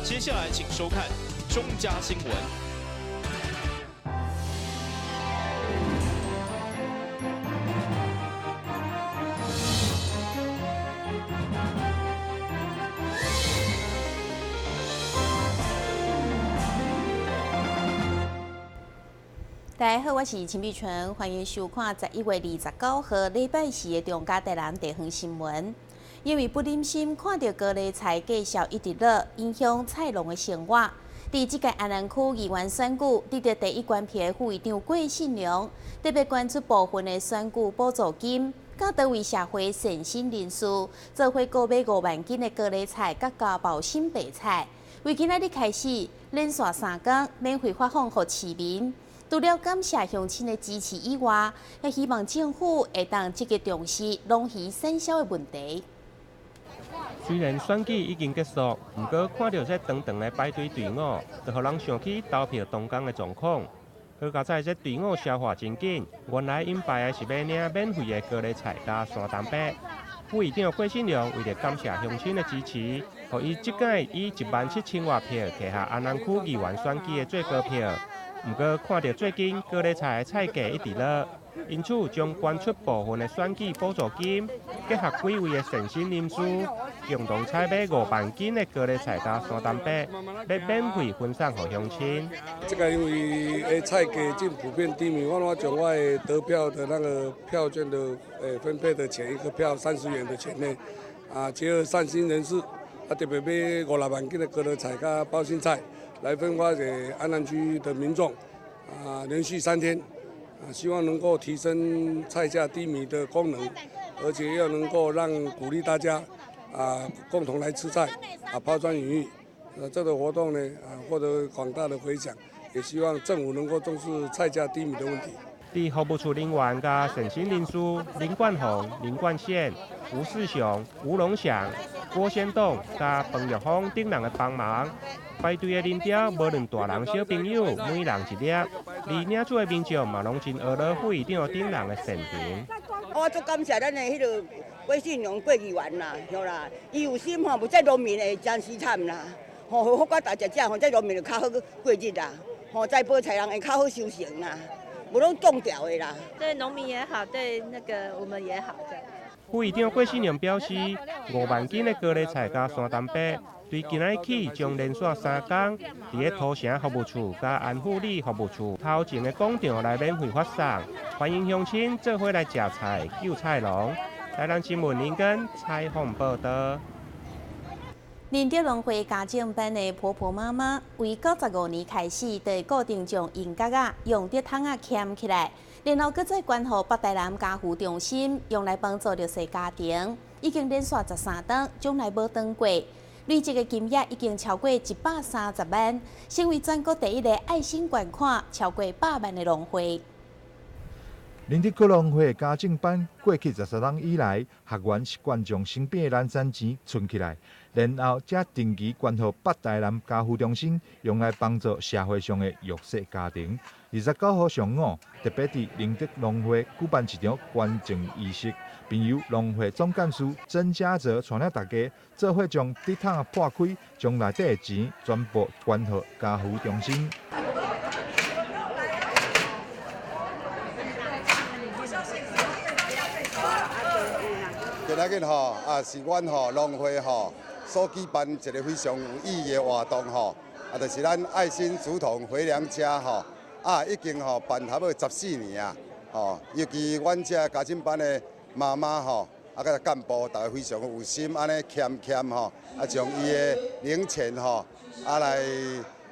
接下來請收看中嘉新聞。大家好，我是陳美純，歡迎收看11月29號禮拜四的中嘉台南地方新聞。因為不忍心看著高麗菜價數一直落，影響菜農的生活。佇這屆安南區議員選舉得著第一關票的副議長郭信良，特別捐出部分的選舉補助金，佮多位社會善心人士做伙購買5萬斤的高麗菜佮包心白菜，為今仔日開始連續3工免費發放予市民。除了感謝鄉親的支持以外，也希望政府會當積極重視農漁產銷的問題。雖然選舉已經結束，毋過看著這長長的排隊隊伍，就予人想起投票當天的狀況。好佳哉，這隊伍消化真緊，原來𪜶排的是欲領免費的高麗菜佮山東白。副議長郭信良為著感謝鄉親的支持，予伊這擺以1萬7千外票摕下安南區議員選舉的最高票。毋過看著最近高麗菜的菜價一直落，因此將捐出部分的選舉補助金，結合幾位的善心人士，共同採買5萬斤的高麗菜佮山東白，欲免費分送予鄉親。這個因為菜價真普遍低迷，我將我的得票的那個票券的分配的錢，一個票30元的錢呢，啊，結合善心人士，啊特別買5、6萬斤的高麗菜佮包心菜。來分發給安南區的民眾，啊，連續3天，啊，希望能夠提升菜價低迷的功能，而且又能夠讓鼓勵大家，啊，共同來吃菜，啊，拋磚引玉，啊，這個活動呢，啊，獲得廣大的迴響，也希望政府能夠重視菜價低迷的問題。佇服務處人員佮善心人士林冠宏、林冠憲、吳世雄、吳龍祥、郭先棟佮彭玉峰等人的幫忙，排隊的人潮無論大人小朋友，每人一粒。而領取的民眾嘛，攏真呵咾副議長等人的善行。我足感謝咱的彼个郭信良郭議員啦，對啦，伊有心吼，無這農民會真凄慘啦，吼，予國大食食吼，這農民就較好過日啦，吼，栽菠菜人會較好收成啦。無攏凍掉的啦。對農民也好，對那個我們也好。副議長郭信良表示，5萬斤的高麗菜佮山東白，對今仔日起將連續3工，佇咧土城服務處佮安富里服務處頭前的廣場來免費發送，歡迎鄉親做伙來食菜救菜農。台南新聞林根採訪報導。寧德農會家政班的婆婆媽媽，為95年開始，就固定將銀角仔用竹筒仔撿起來，然後閣再捐予北台南家扶中心，用來幫助弱勢家庭。已經連續13冬，從來無斷過，累積的金額已經超過130萬，成為全國第一個愛心捐款超過百萬的農會。寧德區農會家政班過去13冬以來，學員習慣將身邊的零散錢存起來，然後才定期捐予北台南家扶中心，用來幫助社會上的弱勢家庭。29號上午，特別佇寧德農會舉辦一場捐贈儀式，並由農會總幹事曾家澤帶領大家做伙將竹筒破開，將內底的錢全部捐予家扶中心。今仔日吼啊，是阮吼農會吼所舉辦一個非常有意義的活動吼，啊，就是咱愛心竹筒回娘家吼，啊，已經吼辦差不多14年啊，吼，尤其阮這家政班的媽媽吼，啊，佮幹部，逐家非常有心，按呢儉儉吼，啊，將伊的零錢吼，啊來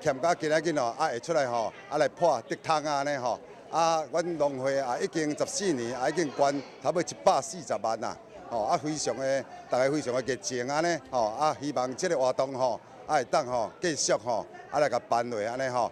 儉到今仔日吼，啊會出來吼，啊來破竹筒啊按呢吼，啊，阮農會啊已經14年，啊已經捐差不多140萬啊。吼啊，非常的，逐家非常的熱情按呢，吼啊，希望這个活動吼，啊會當吼繼續吼，啊來共辦落按呢吼。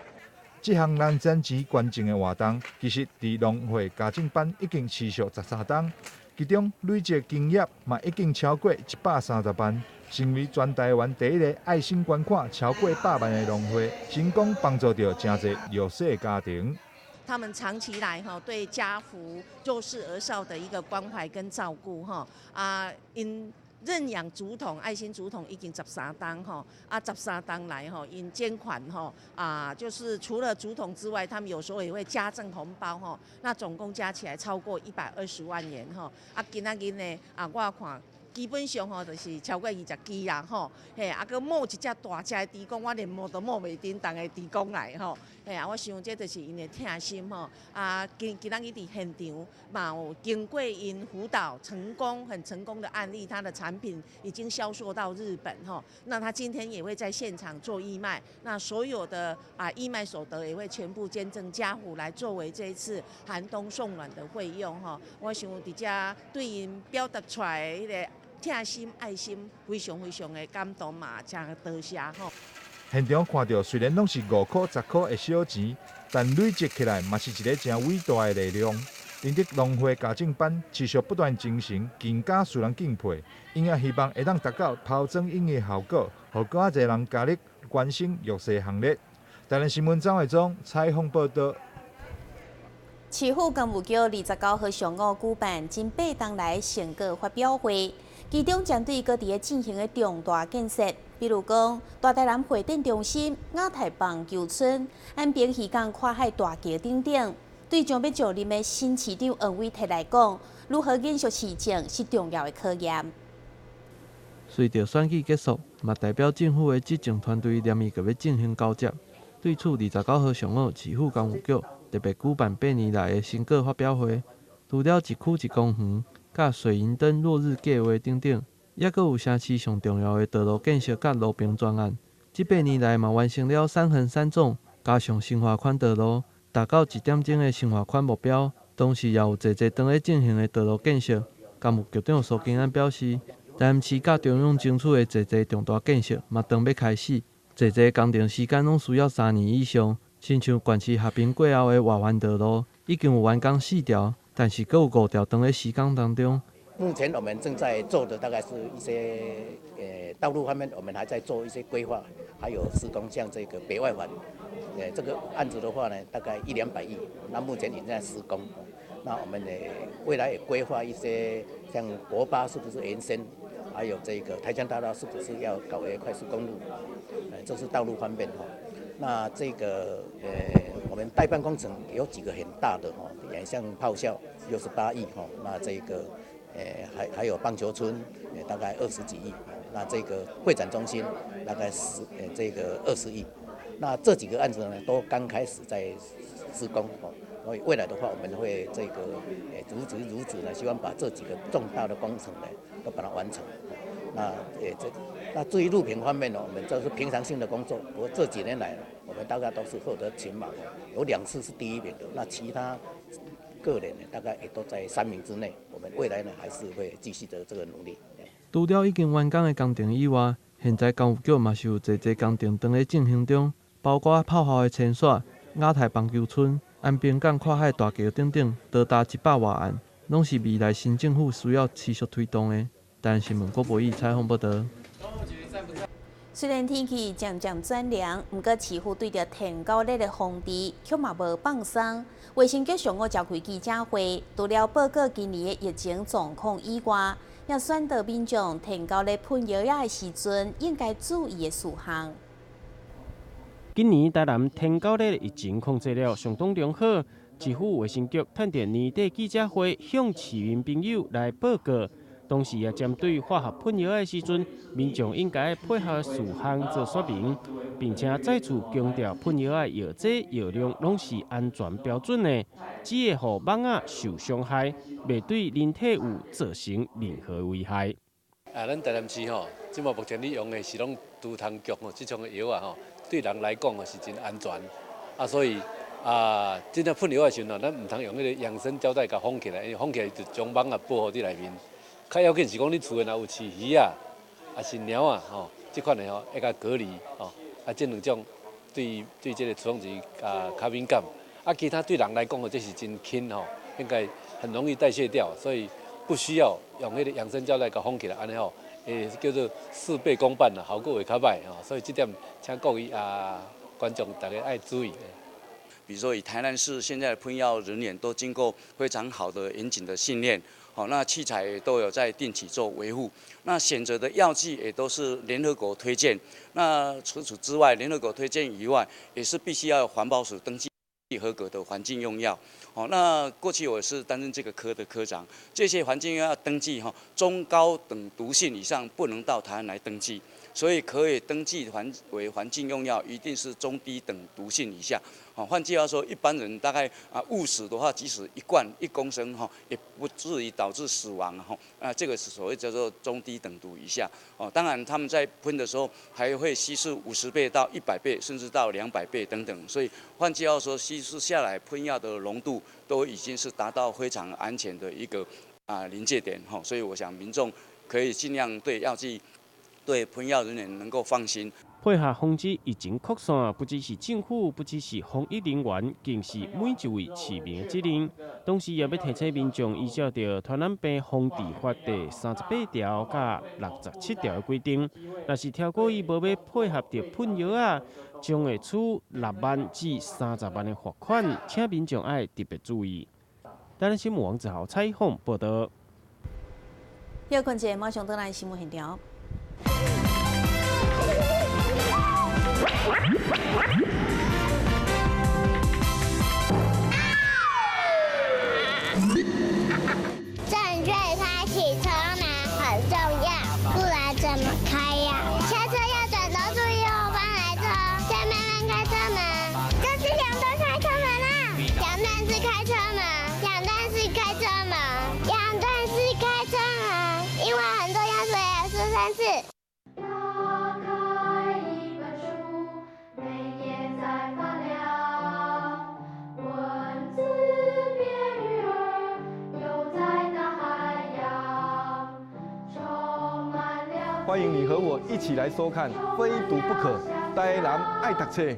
這項零散錢捐贈的活動，其實佇農會家政班已經持續13冬，其中累積金額嘛已經超過130萬，成為全台灣第一个愛心捐款超過百萬的農會，成功幫助著誠濟弱勢家庭。他們長期來哈對家扶弱勢兒少的一個關懷跟照顧哈啊，𪜶 認養竹筒，愛心竹筒已經13冬吼，啊13冬來吼，𪜶捐款吼，啊就是除了竹筒之外，他們有時候也會加贈紅包吼，那總共加起來超過120萬元吼，啊今仔日呢，啊我看基本上吼就是超過20支啦吼，嘿，啊閣募一隻大隻的豬公，我連募都募袂叮當的豬公來吼，嘿啊，我想這就是𪜶的疼心吼，啊今今仔日佇現場嘛有經過𪜶輔導成功，很成功的案例，他的產品已經銷售到日本吼，那他今天也會在現場做義賣，那所有的啊義賣所得也會全部捐贈家府來作為這一次寒冬送暖的費用吼，我想佇遮對𪜶表達出來的彼个疼心愛心，非常非常的感動嘛，誠多謝吼。現場看著雖然攏是5箍、10箍的小錢，但累積起來嘛是一个誠偉大的力量。林德農會家政班持續不斷精神，更加使人敬佩。𪜶也希望會當達到拋磚引玉的效果，予閣較濟人加入關心弱勢行列。台南新聞張惠忠採訪報導。市府工務局29號上午舉辦近八冬來成果發表會，其中針對閣佇咧進行的重大建設，比如講大台南會展中心、亞太棒球村、安平漁港跨海大橋等等，對將欲就任的新市長黃偉哲來講，如何延續市政是重要的考驗。隨著選舉結束，嘛代表政府的執政團隊連伊閣欲進行交接。對此，29號上午，市府工務局特別舉辦8年來的成果發表會，除了一區一公園、佮水銀燈落日計畫等等，猶閣有城市上重要的道路建設佮路平專案。這8年來嘛完成了三橫三縱，加上新化寬道路，達到一點鐘的新化寬目標。同時，也有濟濟當咧進行的道路建設。工務局長蘇金安表示，台南市佮中央爭取的濟濟重大建設嘛，當欲開始，濟濟工程時間攏需要3年以上。親像縣市合併過後的外環道路，已經有完工4條，但是閣有5條當咧施工當中。目前我們正在做的大概是一些道路方面，我們還在做一些規劃，還有施工，像這個北外環，這個案子的話呢，大概一兩百億，那目前已經在施工。那我們未來也規劃一些，像國八是不是延伸，還有這個台江大道是不是要搞為快速公路？這是道路方面哈。那這個我們代辦工程有幾個很大的哈，也像炮校68億哈，那這個還有棒球村，大概20幾億，那這個會展中心大概這個20億，那這幾個案子呢都剛開始在施工哦，所以未來的話，我們會這個如此如此呢，希望把這幾個重大的工程呢都把它完成。那那至於路平方面呢，我們這是平常性的工作。不過這幾年來，我們大概都是獲得前茅的，有2次是第一名的。那其他個人呢，大概也都在3名之內。我們未來呢，還是會繼續的這個努力。除了已經完工的工程以外，現在工務局嘛是有濟濟工程當咧進行中，包括炮校的清線、亞太棒球村、安平港跨海大橋等等，多達100外案，攏是未來新政府需要持續推動的。台南新聞郭博義採訪報導。雖然天氣漸漸轉涼，毋過市府對著天狗日的防治卻嘛無放鬆。衛生局上午召開記者會，除了報告今年的疫情狀況以外，也宣導民眾天狗日噴藥仔的時陣應該注意的事項。今年台南天狗日疫情控制了相當良好，市府衛生局趁著年底記者會向市民朋友來報告。同時也針對化學噴藥的時陣，民眾應該配合事項做說明，並且再次強調噴藥的藥劑藥量攏是安全標準的，只會予蠓仔受傷害，袂對人體有造成任何危害。啊，咱台南市吼，這馬目前咧用的是攏除蟲菊吼，這種的藥啊吼，對人來講是真安全。啊，所以啊，真正噴藥的時陣，咱毋通用彼个養生膠帶共封起來，因為封起來就將蠓仔保護佇內面。較要緊是講，你厝內若有飼魚仔，抑是貓仔吼，這款的吼，愛共隔離吼。啊，這兩種對這个除蟲劑啊較敏感。啊，其他對人來講吼，這是真輕吼，應該很容易代謝掉，所以不需要用彼个養生膠帶共封起來，按呢吼，叫做事倍功半啦，效果會較䆀吼。所以這點請各位啊觀眾大家愛注意。比如說，以台南市現在的噴藥人員都經過非常好的嚴謹的訓練。好，那器材也都有在定期做维护。那选择的药剂也都是联合国推荐。那除此之外，联合国推荐以外，也是必须要环保署登记合格的环境用药。好，那过去我是担任这个科的科长，这些环境用药登记哈，中高等毒性以上不能到台湾来登记，所以可以登记为环境用药，一定是中低等毒性以下。好，换句话说，一般人大概误食的话，即使一罐1公升哈，也不至于导致死亡哈。那这个是所谓叫做中低等毒以下。哦，当然他们在喷的时候还会稀释50倍到100倍，甚至到200倍等等。所以换句话说，稀释下来喷药的浓度都已经是达到非常安全的一个临界点哈。所以我想民众可以尽量对药剂、对喷药人员能够放心。配合防止疫情扩散，不只是政府，不只是防疫人员，更是每一位市民的责任。同时，也欲提醒民众依照著传染病防治法第38条佮67条的规定，若是超过伊无欲配合著喷药仔，将会处6万至30万的罚款，请民众爱特别注意。台南新闻王子豪采访报道。休困者马上转来新闻现场。正确开启车门很重要，不然怎么开呀？下车要转头注意后方来车，再慢慢开车门，这是两段开车门啊！两段式开车门，两段式开车门，两段式开车门，因为很重要，所以要说3次。欢迎你和我一起来收看《非读不可》，台南爱读册。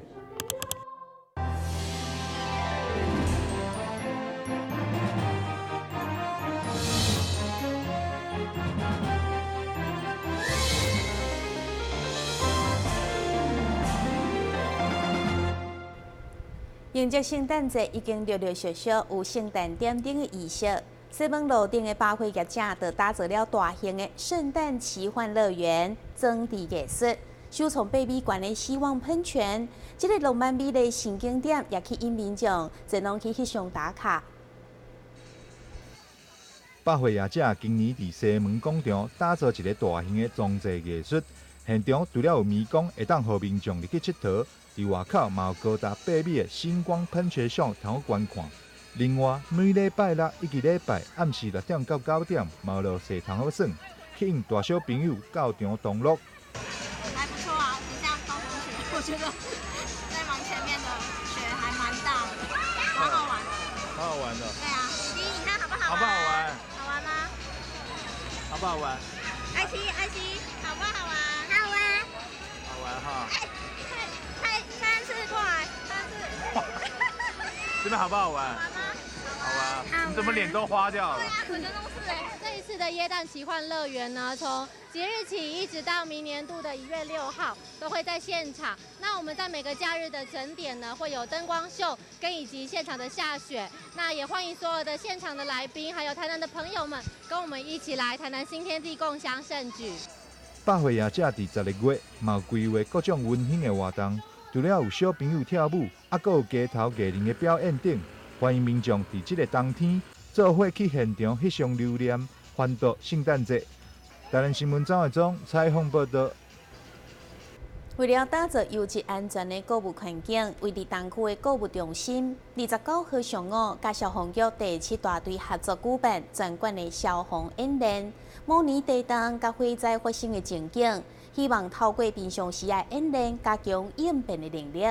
迎接圣诞节已经陆陆续续有圣诞点灯的仪式。西门路顶的百货业者就打造了大型的圣诞奇幻乐园，装置艺术，首创8米悬的希望喷泉，这个浪漫美丽新景点也吸引民众前往去翕相打卡。百货业者今年伫西门广场打造一个大型的装置艺术，现场除了有迷宫会当予民众入去𨑨迌，伫外口嘛有高达8米的星光喷泉秀通好观看。另外，每礼拜六以及礼拜暗时6点到9点，嘛有落雪通好耍，吸引大小朋友到场同乐。还不错啊，很像暴风雪，我觉得在忙前面的雪还蛮大的，蛮好玩的。蛮好玩的。对啊，弟弟，你看好不好玩？好不好玩？好玩吗？好不好玩？爱心，爱心，好不好玩？好玩。好玩哈。哎，三次过来，3次。这边好不好玩？好玩。你怎么脸都花掉了？对啊，我觉得都是哎。这一次的耶诞奇幻乐园呢，从即日起一直到明年度的1月6号，都会在现场。那我们在每个假日的整点呢，会有灯光秀跟以及现场的下雪。那也欢迎所有的现场的来宾，还有台南的朋友们，跟我们一起来台南新天地共襄盛举。百货业者伫12月嘛有规划各种温馨的活动。除了有小朋友跳舞，还阁有街头艺人的表演等，欢迎民众伫这个当天做伙去现场翕相留念，欢度圣诞节。台南新闻张伟忠采访报道。为了打造优质安全的购物环境，位伫东区的购物中心，29号上午，佮消防局第7大队合作举办全馆的消防演练，模拟地动佮火灾发生的情景。希望透过平常时的演练，加强应变的能力。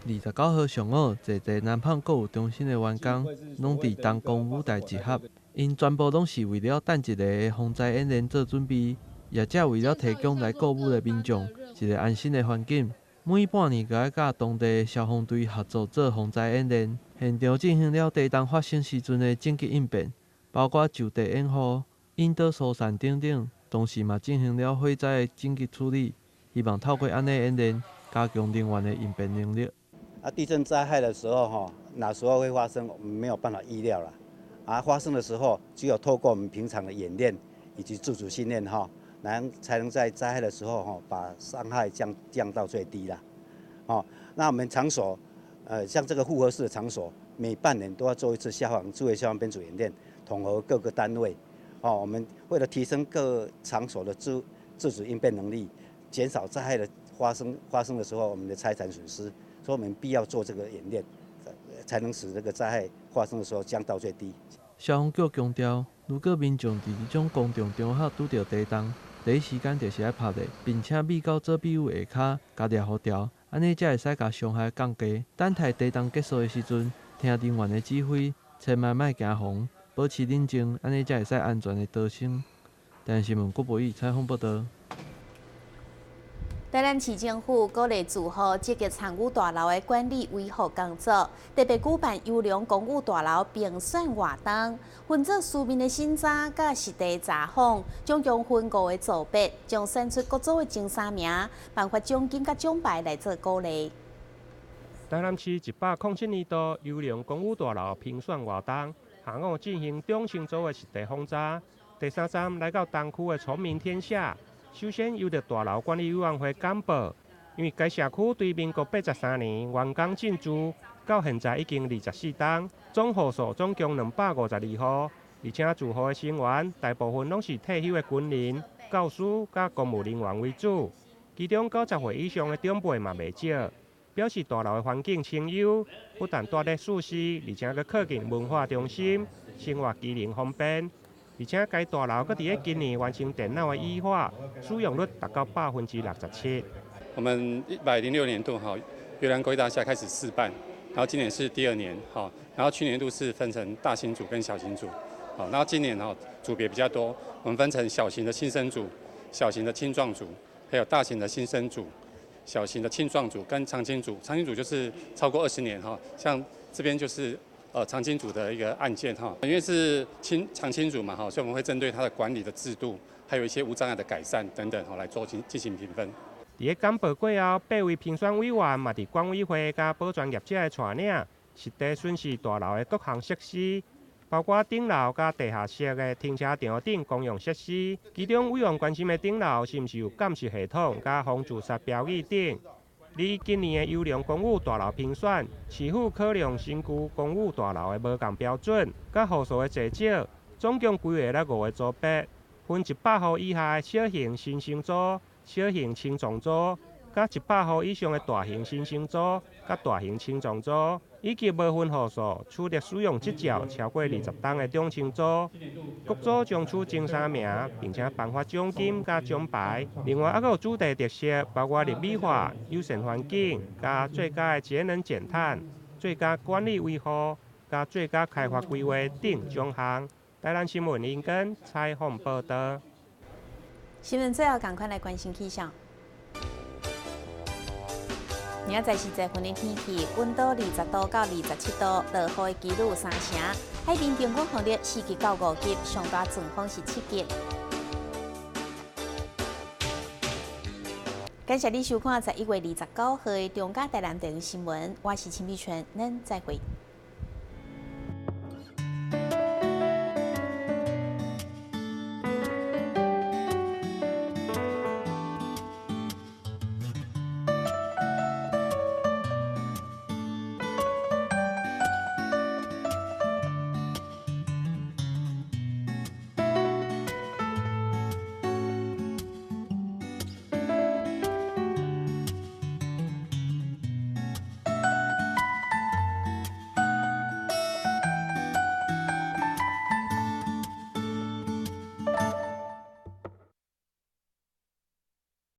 29号上午，坐伫南胖购物中心的员工，拢伫东宫舞台集合，𪜶全部拢是为了等一个防灾演练做准备，也才为了提供来购物的民众一个安心的环境。每半年阁爱佮当地消防队合作做防灾演练，现场进行了地动发生时阵的紧急应变，包括就地掩护、引导疏散等等。同时嘛，进行了火灾的紧急处理，希望透过按呢演练，加强人员的应变能力。地震灾害的时候，哪时候会发生，我们没有办法预料啦。啊，發生的時候，只有透過我們平常的演練以及自主訓練哈，能才能在災害的時候哈，把傷害降到最低啦。哦，那我們場所，像這個複合式的場所，每半年都要做一次消防自衛消防編組演練，統合各個單位。哦，我們為了提升各場所的自主應變能力，減少災害的發生的時候我們的財產損失，所以我們必要做這個演練，才能使這個災害發生的時候降到最低。消防局強調，如果民眾佇這種公眾場合拄著地動，第一時間就是愛拍咧，並且覕到左庇護下跤，共掠予牢，按呢才會使共傷害降低。等待地動結束的時陣，聽人員的指揮，千萬莫驚惶，保持冷靜，按呢才會使安全的逃生。台視新聞郭博宇採訪報導。台南市政府鼓勵住戶積極參與大樓的管理維護工作，特別舉辦優良公寓大樓評選活動，分做書面的審查、佮實地查訪，總共分五個組別，將選出各組的前三名，頒發獎金佮獎牌來做鼓勵。台南市107年度優良公寓大樓評選活動，下午進行中青組的實地訪查，第三站來到東區的崇明天下。首先由著大樓管理委員會簡報，因為該社區對民國83年完工進駐，到現在已經24冬，總戶數總共252戶，而且住戶的成員大部分攏是退休的軍人、教師佮公務人員為主，其中90歲以上的長輩嘛袂少，表示大樓的環境清幽，不但蹛佇市區，而且閣靠近文化中心，生活機能方便。而且該大樓閣佇咧今年完成電腦的優化，使用率達到67%。我們106年度哈，優良公寓大廈開始試辦，然後今年是第二年哈，然後去年度是分成大型組跟小型組，好，然後今年哈組別比較多，我們分成小型的新生組、小型的青壯組，還有大型的新生組、小型的青壯組跟長青組。長青組就是超過20年哈，像這邊就是。長青組的一個案件哈，因為是長青組嘛哈，所以我們會針對它的管理的制度，還有一些無障礙的改善等等哈，來做進行評分。佇咧簡報過後，八位評選委員嘛，佇管委會佮保全業者的帶領，實地巡視大樓的各項設施，包括頂樓佮地下室的停車場等公用設施。其中委員關心的頂樓是毋是有監視系統佮防自殺標語等。而今年的優良公寓大樓評選，市府考量新舊公寓大樓的無仝標準，佮戶數的濟少，總共規劃了五個組別，分100戶以下的小型新生組、小型青壯組，佮100戶以上的大型新生組、佮大型青壯組，以及無分戶數取得使用執照超過20冬的中青組。各組將取前三名，並且頒發獎金佮獎牌。另外，猶閣有主題特色，包括綠美化、友善環境、佮最佳的節能減碳、最佳管理維護、佮最佳開發規劃等獎項。台南新聞林根採訪報導。新聞最後，仝款來關心氣象。明仔載是十分的天氣，溫度20度到27度，落雨的幾率有三成。海面平均風力4級到5級，上大陣風是7級。感謝你收看11月29號的中嘉台南電視新聞，我是陳美泉，咱再會。